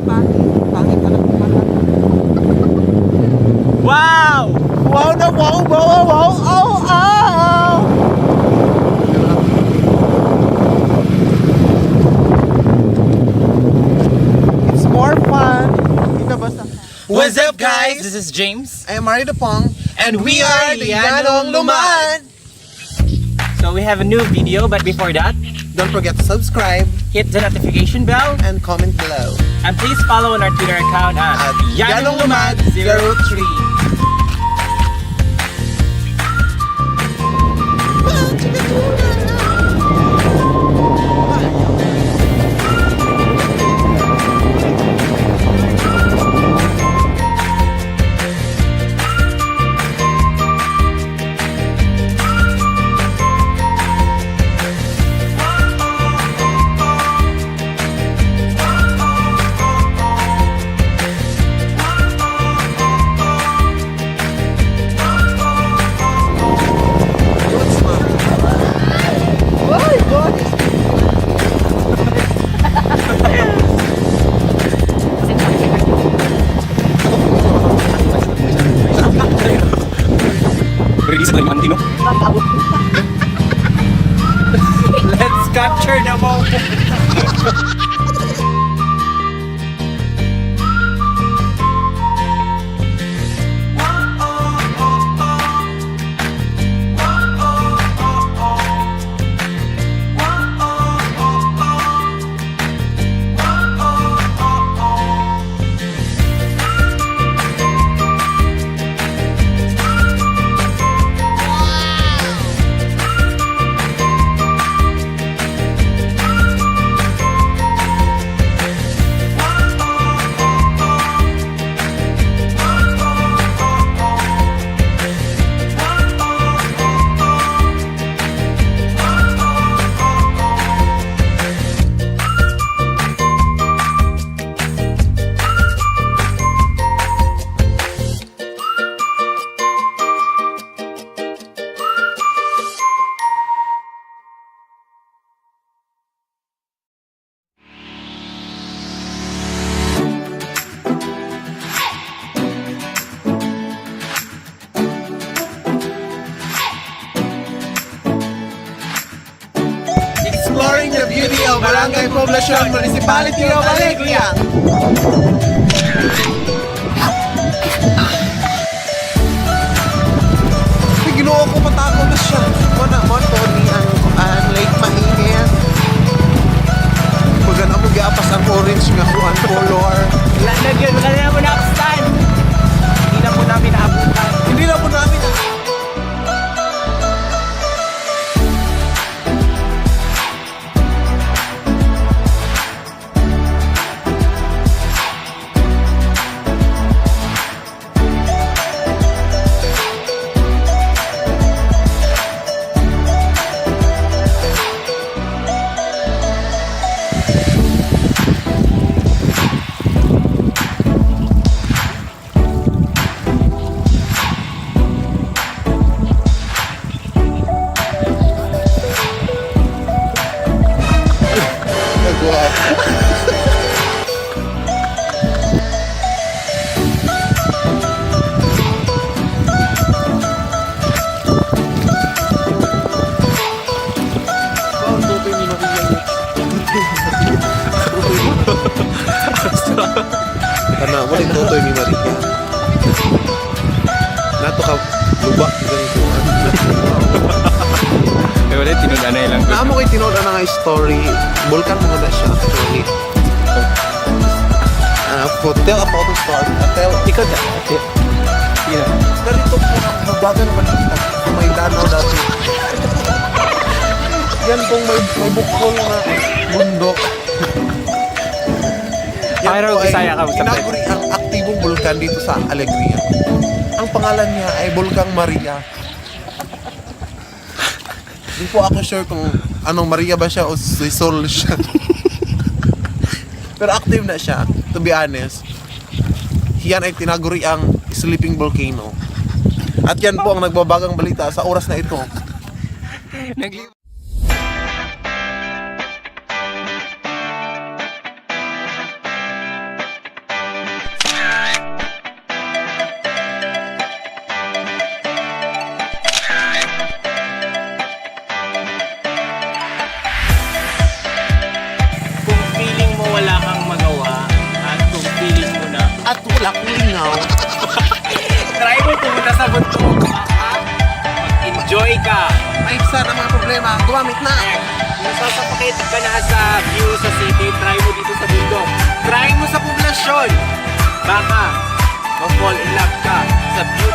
Pangit. Pangit anak ko. Wow! Wow na wow, wow, wow, wow, wow! It's more fun. Hindi basta. What's up, guys? This is James. I am Mario Dupong. And we are the Yanong Lumad! So we have a new video, but before that, Don't forget to subscribe hit the notification bell and comment below. And please follow on our Twitter account at At Yanong Lumad 03. Oh God! Release na yung no? Let's capture the moment! Exploring the beauty of Barangay Poblacion, Municipality of Alegria. Ay, Ginoo ko, matakot na siya. Muna mo, Tony, ang Lake Mainit. Baga na mo giapas ang orange nga kuan color. Wala na yun, wala na mo na-upstand! Hindi na po namin naabutan. Hindi na po namin. Nagawa. Kana mo ni Totoy ni Maria. Nato ka lubak ganito. Eh, wala, tinud-anay lang. Naamo kay tinuod na nga story. Bulkan mo na siya actually. Ah, tell about the story. Tell Ikaw na. Yeah. Ganito po ang mabagal naman kita. May danaw dati. Yan pong may bukol na bundok. Yan Pero po ay Bisaya ka, basta inaguri ang aktibong bulkan dito sa Alegria. Ang pangalan niya ay Bulkang Maria. Hindi po ako sure kung anong Maria ba siya o si Sol siya. Pero active na siya, to be honest. Yan ay tinaguri ang sleeping volcano. At yan po ang nagbabagang balita sa oras na ito. Nagli- Pamit na. Kung sasuffocate ka na sa view sa city, try mo dito sa bundok. Try mo sa poblasyon. Baka ma-fall in love ka sa beauty.